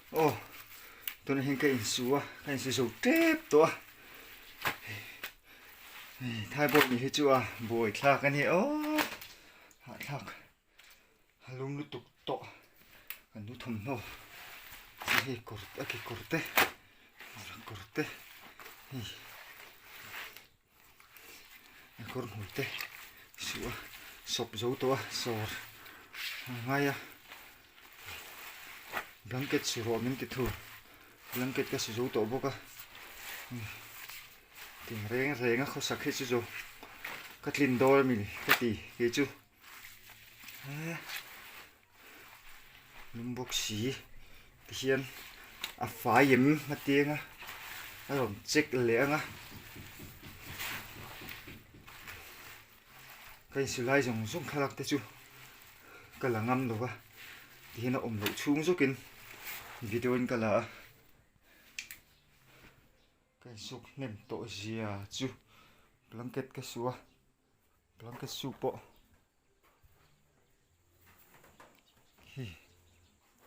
Aw tunah hian ka insu a ka insu zo tep tawh a hei thaibawi nih hi chu a buai thlak a ni aw hahthlak a lum lutuk tawh kan nu thawmhnaw hei kawr a kekawr te kawr te hei. A kawr hmui te suh a sawp zo tawh a sawr a ngai a blanket su rawh min ti thur blanket ka su zo tawh bawk a ting reng reng a khawsak hi chu zo ka tlin dawn a mi ka ti kei chu lum bawk si tihian a fai em a tiang a a rawn check leh ang a ka insu lai zawng zawng thlalak te chu ka la ngam lo va tihian a awm loh chhung zawkin video in ka la a. Ka insuk hnem tawh zia chu blanket ka su a blanket su pawh hei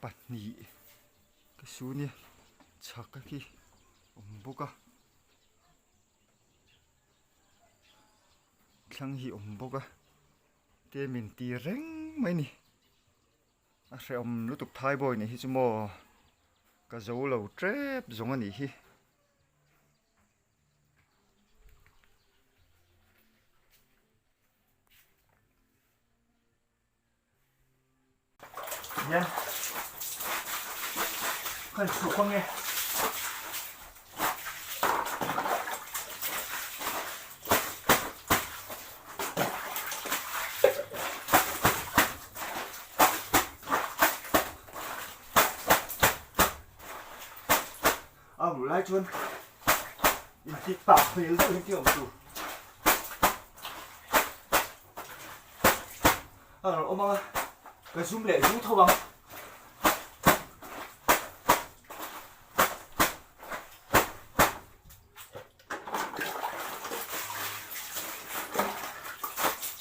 pahnih ka su nia chhak a khi awm bawk a thlang hi awm bawk a te min ti reng mai ni. A hrehawm lutuk thai bawi nih hi chu maw ka zo lo tep zawng a nih hi. Hian kan chhuk ange. A hmuh lai chuan inti tak hmel deuh hi awm tur a rawn awm ang a ka zum leh zu tho ang.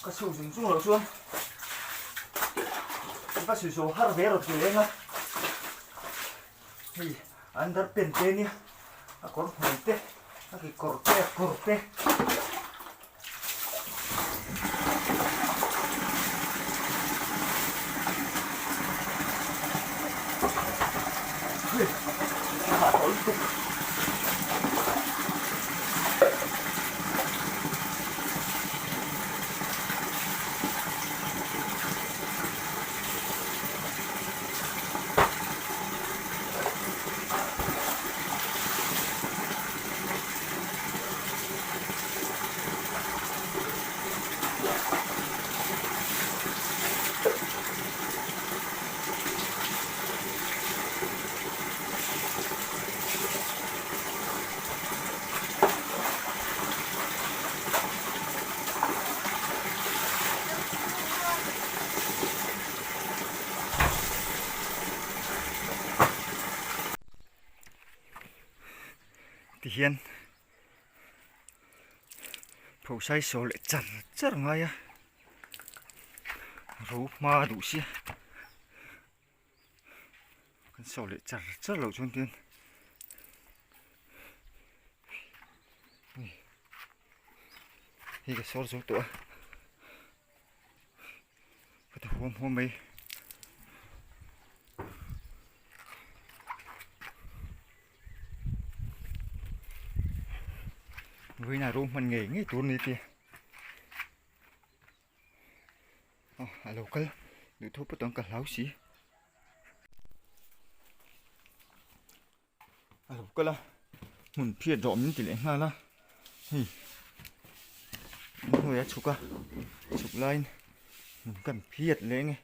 Ka chhuk zung zung loh chuan ka chhui zo har ve rawt leng a hei under pen te nia a kawr hmui te a kekawr te a kawr te. Tihian phosai saw leh char char ngai a ro hma duh sia kan saw leh char char loh chuan tian hei ka sawr zo tawh a ka ti huam huam mai. Vawiinah ro hman ngei ngei tur a ni tih aw a lo kal duh tho pawt ang ka hlau si a lo kal a hmun phiat rawh min ti leh nghal a hei hnuai a chhuk a chhuk laiin hmun kan phiat leh nge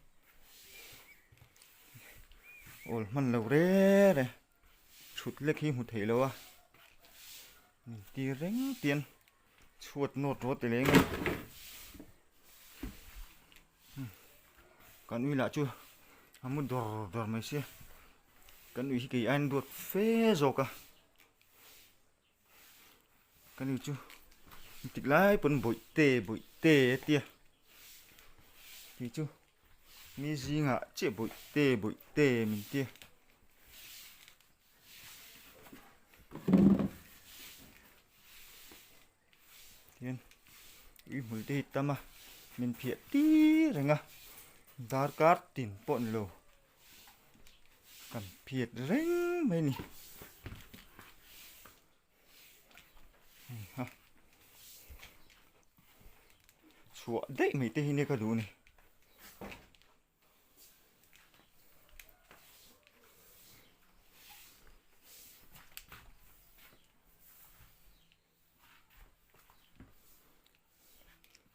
awl hman lo rere. Thut lek hi hmu thei lo a min ti reng tian chhuat nawt rawt ti leng a kan ui lah chu a mu dawr dawr mai sia kan ui hi kei aiin duat fe zawk a kan ui chu tik lai pawn bawih te bawih te a tia tih chu. Mi zingah chiah bawih te bawih te min ti. Tihian ui hmul te hi tam a min phiah tir reng a darkar tin pawh ni lo kan phiat reng mai a ni. Chhuah daih mai te hi nia ka duh a ni.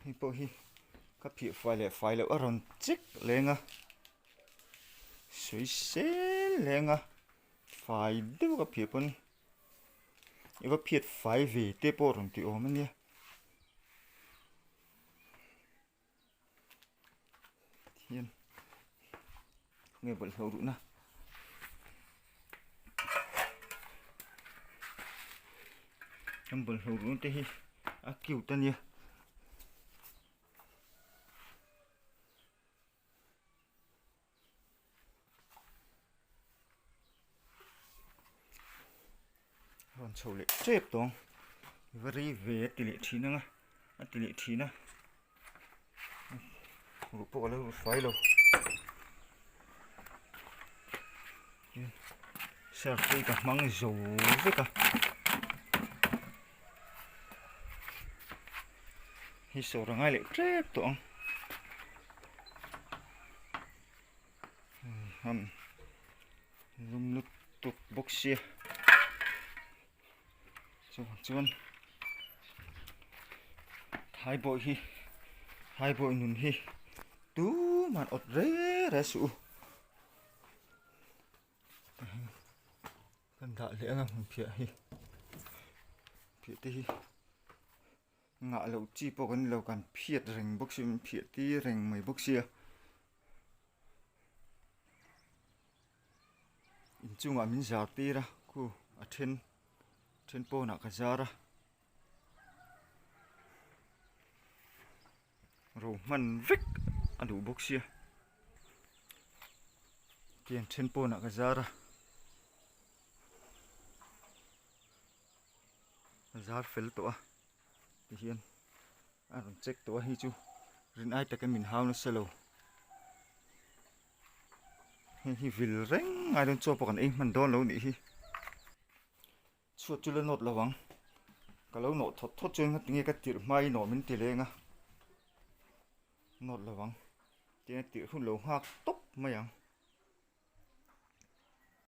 Hei pawh hi ka phih fai leh fai loh a rawn chek leng a sawisel leng a fai deuh ka phih pawn i va phiat fai ve te pawh a rawn ti awm a nia. Hian nge bawlhhlawh duhna kan bawlhhlawh duhna te hi a cute ania. Rawn chho leh tep tawng va rei ve a ti leh thin ang a a ti leh thin a ruh pawh a lo fai lo surf hi ka hmang zo vek a hi sawr a ngai leh tep tawh ang. Han lum lutuk bawk sia chuvang chuan thaibawih hi thaibawih nun hi tuman awt re re suh u kan dah leh anga hmun phiah hi phiah te hi. Ngah loh chi pawh kan ni lo kan phiat reng bawk sia min phiah tir reng mai bawk sia inchungah min zar tir a khu a then then pawnah ka zar a ro hman vek a duh bawk sia tiang then pawnah ka zar a. Zar fel tawh a tihian a rawn check tawh a hei chu rin ai takin min hau nasa lo hei hi vil reng ngai dawn chaw pawh kan ei hman dawn lo nih hi chhuat chu la nawt lo ang ka lo nawh thawt thawt chuan ngatinge ka tirh hma i nawh min ti leng a nawt lo ang tiang tirh hun lo nghak tawp mai ang.